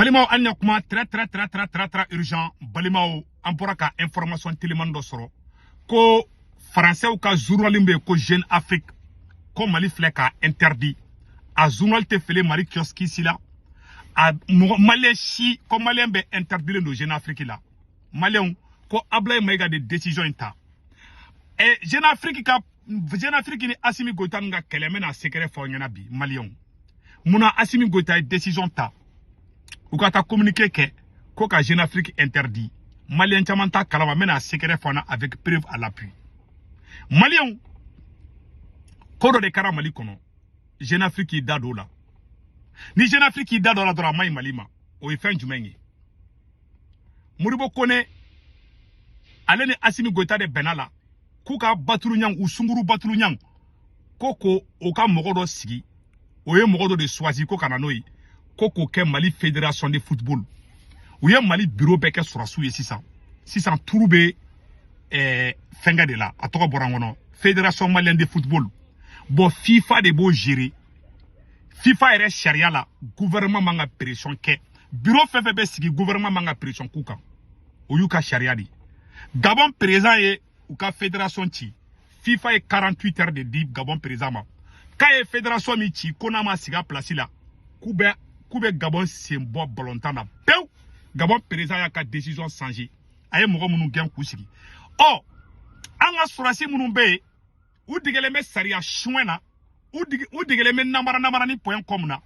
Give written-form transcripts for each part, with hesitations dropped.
Balimaw, an ɲa kuma très très très très très très urgent. Balimaw, an bɔra ka information teliman dɔ sɔrɔ ko Faransɛw ka journal min bɛ yen ko Jeune Afrique, ko Mali filɛ k'a interdit. A journal tɛ feere Mali kiosque si la. A mɔgɔ Malien si ko Malien bɛ interdilen don Jeune Afrique la. Malienw, ko Ablaye Mayiga de décision in ta. Ɛ, Jeune Afrique ka, Jeune Afrique ni Asimi Goïta ninnu ka kɛlɛ, n bɛna secret fɔ aw ɲɛna bi. Malienw, munna Asimi Goïta ye décision ta u ka taa communiqué kɛ ko ka Jeune Afrique interdit? Malien caman t'a kalama. N bɛna secret fɔ an na avec preuve à l'appui. Malienw, ko dɔ de kɛra Mali kɔnɔ, Jeune Afrique y'i da don o la. Ni Jeune Afrique y'i da don o la dɔrɔn, a ma ɲi Mali ma. O ye fɛn jumɛn ye? Modibo Kone, ale ni Asimi Goïta de bɛnna la k'u ka batulu ɲang, u sunguru batulu ɲang, ko o ka mɔgɔ dɔ sigi. O ye mɔgɔ dɔ de choisi ko ka na n'o ye, ko k'o kɛ Mali Fédération de football. U ye Mali bureau bɛɛ kɛ sɔrɔsiw ye. Sisan sisan, turu bɛ fɛnkɛ de la, a tɔgɔ bɔra n kɔnɔ, Fédération malienne de football. Bon, FIFA de b'o gérer. FIFA yɛrɛ sariya la, gouvernement man ka pression kɛ. Bureau fɛn fɛn bɛ sigi, gouvernement man ka pression k'u kan. O y'u ka sariya de ye. Gabon président ye u ka fédération ci. FIFA ye 48 heures de di Gabon président ma, k'a ye fédération min ci, ko n'a ma sigi a place la, k'u bɛ Gabon sen bɔ balontan na pewu. Gabon président y'a ka décision changer, a ye mɔgɔ minnu gɛn k'u sigi. Ɔ, an ka sɔrɔsi minnu bɛ yen, u degelen bɛ sariya suɲɛ na, u degelen bɛ namara namara ni .com na.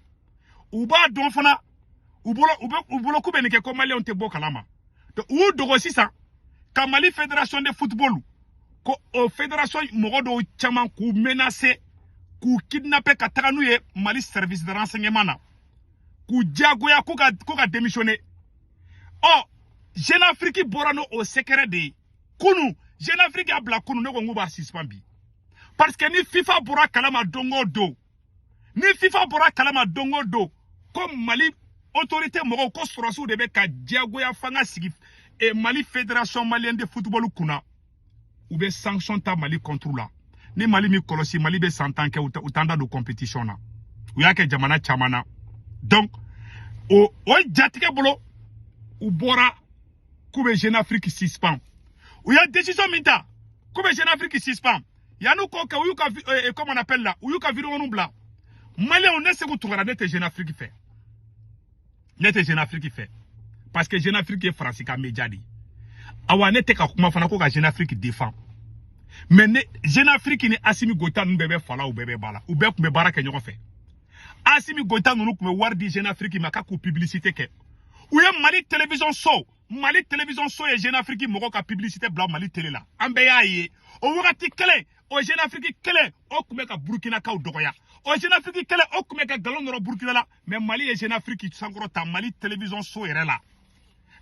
U b'a dɔn fana, u bolo u bɛ u bolo k'u bɛ nin kɛ ko Malienw tɛ bɔ kalama. Donc u y'u dogo sisan ka Mali Fédération de football, ko o fédération mɔgɔ dɔw caman k'u menacer, k'u kidnapper, ka taga n'u ye Mali service de renseignement na, k'u diyagoya k'u ka démissionner. Ɔ, Jeune Afrique bɔra n'o o secret de ye kunu. Jeune Afrique y'a bila kunu. Ne ko n k'u b'a suspend bi, parce que ni FIFA bɔra kalama don o don, ni FIFA bɔra kalama don o don ko Mali autorité mɔgɔw, ko sɔrɔsiw de bɛ ka diyagoya fanga sigi Mali Fédération malienne de football kunna, u bɛ sanction ta Mali contre la. Ni Mali min kɔlɔsi, Mali bɛ san 10 kɛ, u t'an da don compétition na. U y'a kɛ jamana caman na. Donc o jatigɛ bolo, u bɔra k'u bɛ Jeune Afrique suspend. U ye décision min ta k'u bɛ Jeune Afrique suspend, yanni k'o kɛ, u y'u ka comment on appelle la, u y'u ka vidéo bila. Malienw, ne Segu Tunkara, ne tɛ Jeune Afrique fɛ. Ne tɛ Jeune Afrique fɛ parce que Jeune Afrique ye Faransi ka média de ye. Awa, ne tɛ ka kuma fana ko ka Jeune Afrique défend, mais ne Jeune Afrique ni Asimi Goïta ninnu bɛɛ bɛ fa la, u bɛɛ bɛ ba la, u bɛɛ tun bɛ baara kɛ ɲɔgɔn fɛ. Asimi Goïta ninnu tun bɛ wari di Jeune Afrique ma k'a k'u publicité kɛ. U ye Mali télévision so, Mali télévision so ye Jeune Afrique mɔgɔw ka publicité bila Mali télé la, an bɛɛ y'a ye. O wagati kelen, o Jeune Afrique kelen o tun bɛ ka Burkinakaw dɔgɔya. O Jeune Afrique kelen o tun bɛ ka nkalon nɔrɔ Burkina la. Mais Mali ye Jeune Afrique sankɔrɔta Mali télévision so yɛrɛ la.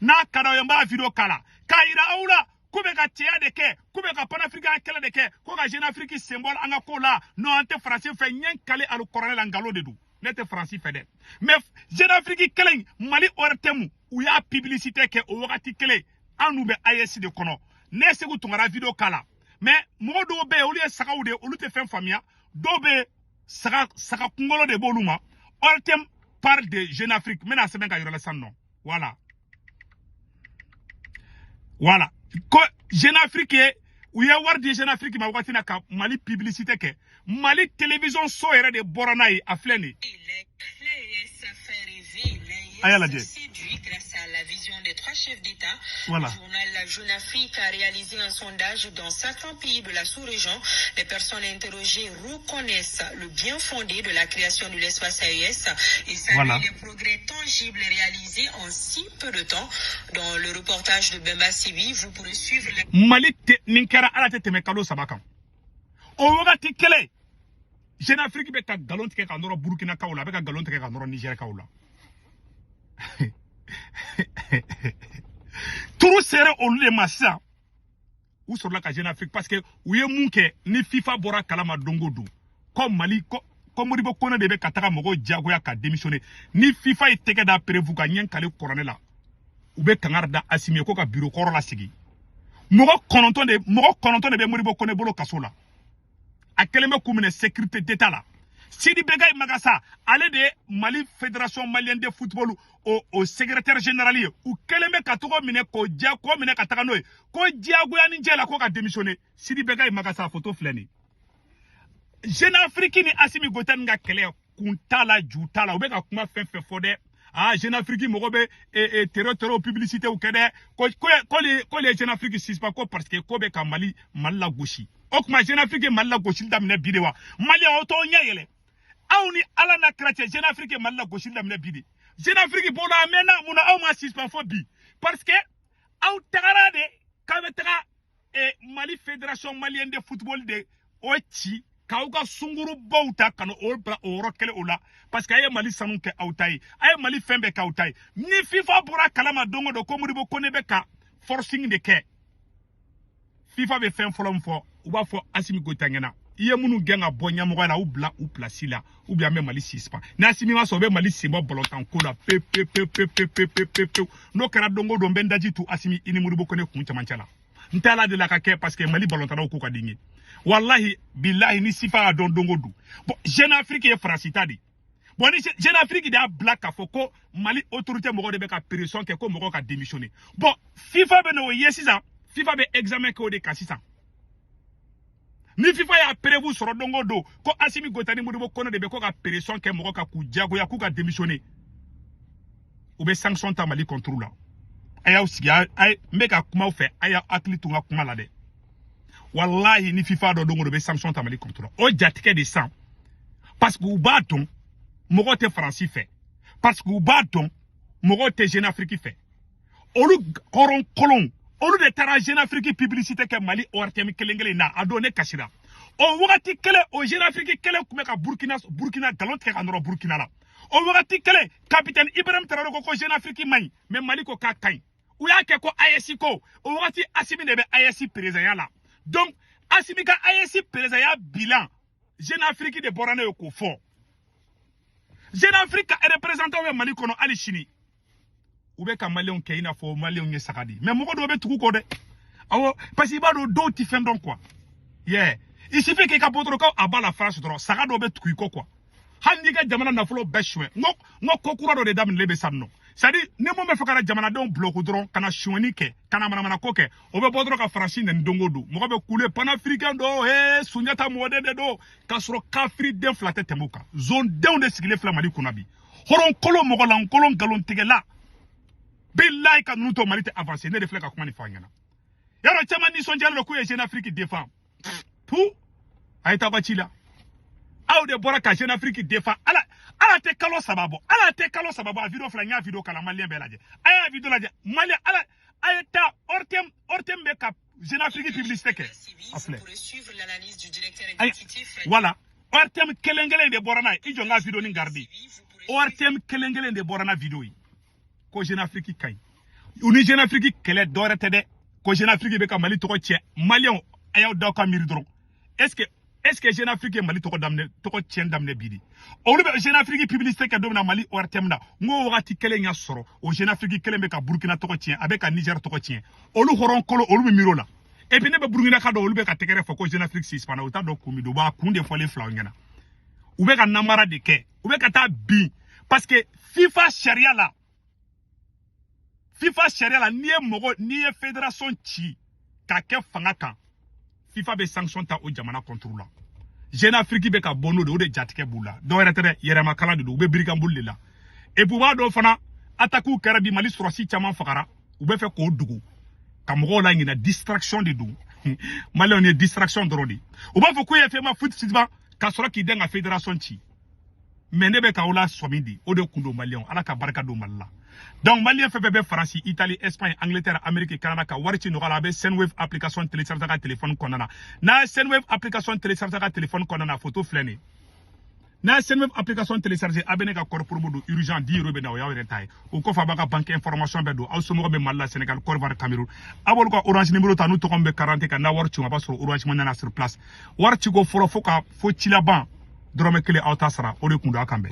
N'a ka d'aw ye, n b'a vidéo k'a la k'a yira aw la k'u bɛ ka cɛya de kɛ, k'u bɛ ka panafricain kɛlɛ de kɛ, ko ka Jeune Afrique sen bɔ an ka ko la. Non, an tɛ Faransi fɛ. Ɲɛ kale alikɔrɔnɛ la, nkalon de don. Ne tɛ Faransi fɛ dɛ, mais Jeune Afrique kelen, Mali ORTM, u y'a publicité kɛ o wagati kelen. An n'u bɛ AES de kɔnɔ. Ne Segu Tunkara, vidéo k'a la. Mais mɔgɔ dɔw bɛ yen, olu ye sagaw de ye, olu tɛ fɛn faamuya. Dɔw bɛ yen, saga saga kunkolo de b'olu ma. ORTM parle de Jeune Afrique. N bɛna sɛbɛn ka yɔrɔ la sisan nɔ. Voilà, voilà, ko Jeune Afrique ye, u ye wari di Jeune Afrique ma wagati na ka Mali publicité kɛ. Mali télévision so yɛrɛ de bɔra n'a ye. A filɛ nin ye. L'AES fait rêver, A y'a lajɛ. l'AES séduit grâce à la vision des trois chefs d'État. Voilà. Le journal La Jeune Afrique a réalisé un sondage dans certains pays de la sous-région. Les personnes interrogées reconnaissent le bien fondé de la création de l'espace AES et saluent les progrès tangibles réalisés en si peu de temps. Dans le reportage de Bemba Sibi, vous pourrez suivre les Mali tɛ nin kɛra, ala tɛ tɛmɛ kalo 3 kan. O wagati kelen, Jeune Afrique bɛ ka nkalon tigɛ ka nɔrɔ Burkinakaw la, a bɛ ka nkalon tigɛ ka nɔrɔ Nigɛrikaw la. Turu sera olu de ma sisan, u sɔrɔla ka Jeune Afrique, parce que u ye mun kɛ? Ni FIFA bɔra kalama don o don ko Mali, ko Modibo Kone de bɛ ka taga mɔgɔw diyagoya ka démissionner, ni FIFA ye tɛgɛ da preuve kan, ɲɛ kale kɔrɔnɛ la, u bɛ kangari da Asimi ye ko ka bureau kɔrɔ lasigi. Mɔgɔ 9 de bɛ Modibo Kone bolo kaso la. A kɛlen bɛ k'u minɛ sécurité d'État la. Sidi Begaye Magassa, ale de ye Mali Fédération malienne de football o secrétaire général ye. U kɛlen bɛ ka tɔgɔ minɛ k'o diya k'o minɛ ka taga n'o ye ko diyagoya ni jɛ la ko ka démissionner. Sidi Begaye Magassa photo filɛ nin ye. Jeune Afrique ni Assimi Goïta ka kɛlɛ kun t'a la, ju t'a la. U bɛ ka kuma fɛn fɛn fɔ dɛ, ah, Jeune Afrique mɔgɔ bɛ terro terro publicité kɛ dɛ, ko le Jeune Afrique suspend ko parce que ko bɛ ka Mali lagosi. O tuma Jeune Afrique Mali lagosili daminɛ bi de wa? Maliyɛn, aw t'aw ɲɛ yɛlɛ, aw ni Ala n'a kira cɛ, Jeune Afrique Mali lagosili daminɛ bi de. Jeune Afrique bɔra a mɛnna, mun na aw ma suspend fɔ bi? Parce que aw tagara de k'aw bɛ taga Mali Fédération malienne de football de o ci k'aw ka sungurubaw ta ka na o bila o yɔrɔ kelen o la, parce que a ye Mali sanu kɛ aw ta ye, a ye Mali fɛn bɛɛ k'aw ta ye. Ni FIFA bɔra kalama don o don ko Modibo Kone bɛ ka forcing de kɛ, FIFA bɛ fɛn fɔlɔ min fɔ, u b'a fɔ Assimi Goïta ɲɛna: i ye minnu gɛn ka bɔ ɲɛmɔgɔya la, u bila u place la, ou bien an bɛ Mali suspend. Ni Assimi ma sɔn, u bɛ Mali sen bɔ balontan ko la pe pe pe pe pe pe pe pe pe. N'o kɛra don o don, n bɛ n daji tu Assimi i ni Modibo Kone kun cɛmancɛ la. N tɛ Ala de la ka kɛ, parce que Mali balontannaw ko ka di n ye. Wallahi bilahi, ni sifa y'a dɔn don o don. Bon, Jeune Afrique ye Faransi ta de. Bon, ni Jeune Afrique de y'a bila k'a fɔ ko Mali autorité mɔgɔw de bɛ ka pression kɛ ko mɔgɔw ka démissionner, bon, FIFA bɛ n'o ye sisan. FIFA bɛ examen kɛ o de kan sisan. Ni FIFA y'a preuve sɔrɔ don o don ko Assimi Goïta ni Modibo Kone de bɛ ko ka pression kɛ mɔgɔ kan k'u diyagoya k'u ka démissionner, u bɛ sanction ta Mali contre la. A y'aw sigi, a ye n bɛ ka kuma aw fɛ, a y'aw hakili to n ka kuma la dɛ. Wallahi, ni FIFA dɔ don o don, u bɛ sanction ta Mali contre la. O jatigɛ de san, parce que u b'a dɔn mɔgɔw tɛ Faransi fɛ, parce que u b'a dɔn mɔgɔw tɛ Jeune Afrique fɛ. Olu hɔrɔn kolonw, olu de taara Jeune Afrique publicité kɛ Mali ORTM kelen kelen na. A don ne kasira. O wagati kelen, o Jeune Afrique kelen tun bɛ ka Burkina nkalon tigɛ ka nɔrɔ Burkina la. O wagati kelen, capitaine Ibrahim Traoré ko Jeune Afrique man ɲi, mais Mali ko k'a ka ɲi. U y'a kɛ ko AES ko. O wagati, Assimi de bɛ AES président la. Donc Assimi ka AES président bilan, Jeune Afrique de bɔra n'o ye k'o fɔ. Jeune Afrique ka représentant bɛ Mali kɔnɔ hali sini, u bɛ ka maliyɛnw kɛ i n'a fɔ maliyɛnw ye saga de ye. Mais mɔgɔ dɔw bɛ tugu kɔ dɛ. Awɔ, parce que i b'a dɔn dɔw tɛ fɛn dɔn quoi. Yeah, il suffit k'i ka bɔ dɔrɔn ko a b'a la France dɔrɔn, saga dɔw bɛ tugu i kɔ quoi. Hali n'i ka jamana nafolo bɛɛ suɲɛ. N ko ko kura dɔ de daminɛlen bɛ sisan nɔ, c'est à dire ni mun bɛ fɛ ka na jamanadenw bloquer dɔrɔn, ka na suɲɛni kɛ, ka na manamana ko kɛ, o bɛ bɔ dɔrɔn ka Faransi nɛni don o don. Mɔgɔ bɛ kule panafricain don, ee Sunjata mɔden de don, k'a sɔrɔ kafiri den fila tɛ tɛmɛ o kan. Zondenw de sigilen filɛ Mali kunna bi, hɔrɔnkolon, mɔgɔlankolon, nkalontigɛla. Bilayi, ka ninnu to, Mali tɛ avancer. Ne de filɛ ka kuma nin fɔ an ɲɛna. Yarɔ, caman nisɔndiyalen don k'u ye Jeune Afrique défend tu. A ye taa ba ci la, aw de bɔra ka Jeune Afrique défend. Ala ala tɛ kalo 3 bɔ, ala tɛ kalo 3 bɔ. A vidéo filɛ, n y'a vidéo kalan, maliyɛn bɛɛ lajɛ, a y'a vidéo lajɛ. Maliyɛn, ala a ye taa ORTM, ORTM bɛ ka Jeune Afrique publicité kɛ. A filɛ. Ayi, voilà, ORTM kelen kelen de bɔra n'a ye. I jɔ n ka vidéo ni garder. ORTM kelen kelen de bɔra n'a vidéo ye ko Jeune Afrique ka ɲi. U ni Jeune Afrique kɛlɛ dɔwɛrɛ tɛ dɛ, ko Jeune Afrique bɛ ka Mali tɔgɔ tiɲɛ. Maliyɛnw, a y'aw da aw ka miiri dɔrɔn. Est ce que Jeune Afrique ye Mali tɔgɔ daminɛ, tɔgɔ tiɲɛ daminɛ bi de? Olu bɛ Jeune Afrique publicité kɛ don min na Mali ORTM na, n ko wagati kelen y'a sɔrɔ o Jeune Afrique kelen bɛ ka Burkina tɔgɔ tiɲɛ, a bɛ ka Niger tɔgɔ tiɲɛ. Olu hɔrɔn kolo, olu bɛ miiri o la. Et puis ne bɛ Burkina ka dɔn, olu bɛ ka tɛgɛrɛ fɔ ko Jeune Afrique suspend. U t'a dɔn kun min don, u b'a kun de fɔlen filaw ɲɛna. U bɛ ka namara de kɛ, u bɛ ka taa bin, parce que FIFA sariya la, FIFA sariya la, n'i ye mɔgɔ, n'i ye fédération ci k'a kɛ fanga kan, FIFA bɛ sanction ta o jamana contre la. Jeune Afrique bɛ ka bɔ n'o de, o de jatigɛ b'u la. Dɔwɛrɛ tɛ dɛ, yɛrɛmakala de don, u bɛ birikanboli de la. Et puis u b'a dɔn fana, attaque kɛra bi, Mali sɔrɔsi caman fagara, u bɛ fɛ k'o dogo ka mɔgɔw la ɲinɛ. Distraction de don, maliyɛnw ye distraction dɔrɔn de. U b'a fɔ k'u ye FEMAFOOT suspend ka sɔrɔ k'i den ka fédération ci. Mais ne bɛ k'aw la sɔmi de, o de kun don. Maliyɛnw, Ala ka barika don Mali la. Donc maliyɛn fɛn fɛn bɛ Faransi, Italie, Espagne, Angleterre, Amérique, Canada, ka wari ci nɔgɔya la, a bɛ Sendwave application télécharger ka téléphone kɔnɔna na. N'a ye Sendwave application télécharger ka téléphone kɔnɔna na, photo filɛ nin ye. N'a ye Sendwave application télécharger, a bɛ ne ka code promo don, urgent 10 euros bɛ na, o y'aw yɛrɛ ta ye. O kɔfɛ, a b'a ka banque information bɛɛ don. Aw somɔgɔw bɛ Mali la, Sénégal, Côte d'Ivoire, Cameroun, a b'olu ka Orange numéro ta n'u tɔgɔ min bɛ carte kan. N'a wari ci, a b'a sɔrɔ Orange Money nana sur place. Wari ciko fɔlɔ fo ka fo ci laban, dɔrɔmɛ kelen aw t'a sara. O de kun don. A kan bɛn.